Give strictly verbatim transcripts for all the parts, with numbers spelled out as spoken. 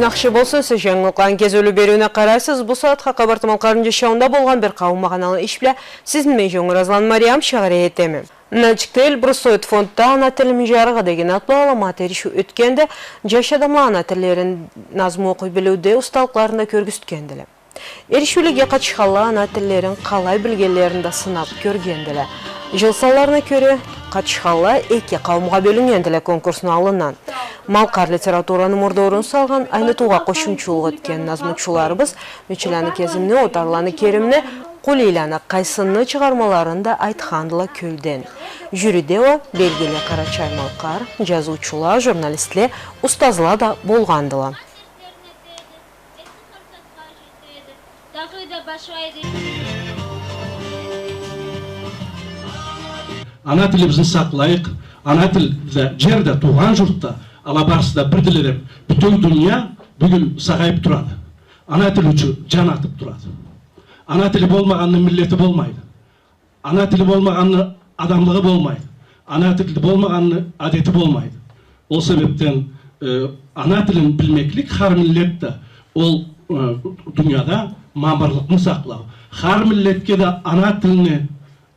Ахшы болсун, сиз жангылыкъланы кезиулю бериуюне къарайсыз. Бу сагъатха Къабарты-Малкъарны жашауунда болгъан бир къауум магъаналы иш бла сизни мен, Жонгаразланы Мариям, шагъырей этеме. Нальчикде Эльбрус оёд фондда «Ана тилими жарыгъы» деген атлы аламат эришиу ётгенди. Жаш адамла ана тиллерин назму окъуй билиуде усталыкъларын да кёргюзтгендиле. Эришиулеге къатышханла ана тиллерин къалай билгенлерин да сынап кёргендиле. Жыл санларына кёре, къатышханла эки къауумгъа бёлюннгендиле конкурсну аллындан. Малкъар литератураны мурда орун салгъан, Айнытыугъа къошумчулукъ этген назмучуларыбыз Мечеланы Кезимни, Отарланы Керимни, Къулийланы Къайсынны чыгъармаларын да айтхандыла кёлден. Жюриде уа белгили къарачай-малкъар жазыучула, журналистле, устазла да болгъандыла. Эски фурсатха жетеди, дагъыда башлайды. Ана тилибизни сакълайыкъ, ана тил да, жер да, туугъан журт да, ала барысы да бирдиле деп, бютеу дуния бюгюн сагъайып турады. Ана тил ючюн жан атып турады. Ана тили болмагъанны миллети болмайды. Ана тили болмагъанны адамлыгъы болмайды. Ана тили болмагъанны адети болмайды. Ол себепден, э, ана тилин билмеклик хар миллетде ол, э, дунияда мамырлыкъны сакълау. Хар миллетге да ана тилни,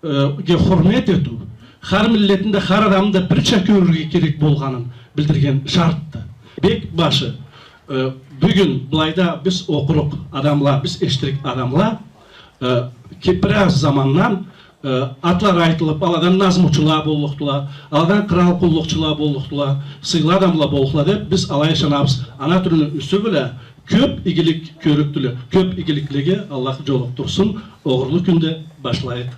э, ге хурмет этиу, хар миллетни да, хар адамны да бирча кёрюрге керек болгъанын билдирген шартды. Бек башы, э, бюгюн былайда биз окъурукъ адамла, биз эшитирик адамла, э, ки бир аз замандан, э, атлары айтылып, аладан назмучула боллукъдула, аладан кърал къуллукъчула боллукъдула, сыйлы адамла боллукъдула деп биз алай ышанабыз. Ана тилни юсю бла кёп игилик кёрюкдюле. Кёп игиликлеге Аллах жолукъдурсун. Огъурлу кюнде башлайыкъ.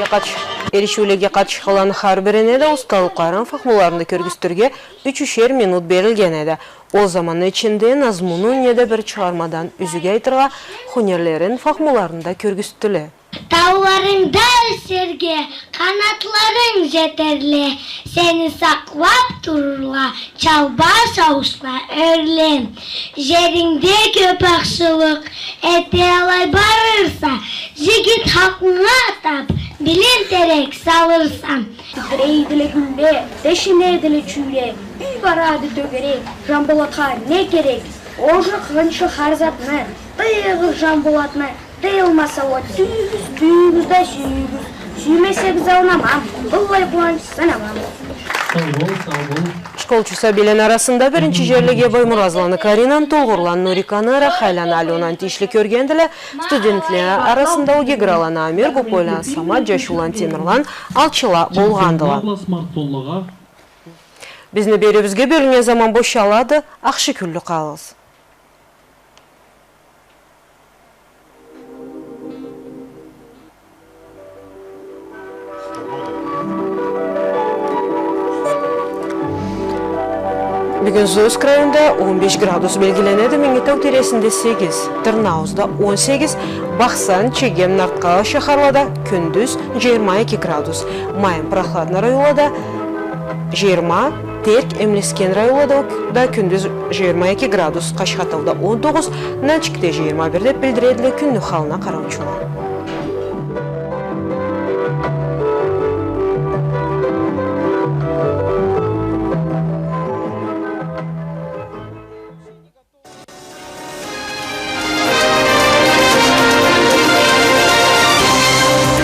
Къатыш-, эришиулеге къатышханланы хар бирине да усталыкъларын, фахмуларын да кёргюзтюрге ючюшер минут берилген эди. Ол заманны ичинде назмуну неда бир чыгъармадан юзюк айтыргъа, хунерлерин, фахмуларын да кёргюзтдюле. Тауларынгда ёсерге къанатларынг жетерле, сени сакълап турурла чалбаш ауушла, ёрле. Жерингде кёп ахшылыкъ эте алай барырса, жигит халкъынга атап, билим терек салырса. Титирейдиле гюлле, тешинедиле чюйле, юй барады тёгерек, Жамболатха не керек? Ол жукъ, хынчы хар затны, тыйыгъыз Жамболатны. Тыйылмаса уа тюйюгюз, тюйюгюз да сюйюгюз. Сюймесегиз, аунамам, быллай къууанч сынамам. Сау бол, сау бол. Школчу сабийлени арасында биринчи жерлеге Баймуразланы Каринаны, Толгъурланы Нуриканы, Рахайланы Алёнаны тийишли кёргендиле. Студентле арасында уа Геграланы Амир, Бупойланы Самат, Жашууланы Темирлан алчыла болгъандыла. Бизни бериуюбюзге бёлюннген заман бошалады. Ахшы кюнлю къалыгъыз. Бюгюн Зуюз крайында он беш градус белгиленеди, Минги тау тийресинде сегиз, Тырныауузда он сегиз, Бахсан, Чегем, Нарткъала шахарлада кюндюз жыйырма эки градус, Майын, Прохладный районлада жыйырма, Терк, Эмлескен районлада да кюндюз жыйырма эки градус, Къашхатауда он тогъуз, Нальчикде жыйырма бир деп билдиредиле кюнню халына къараучула.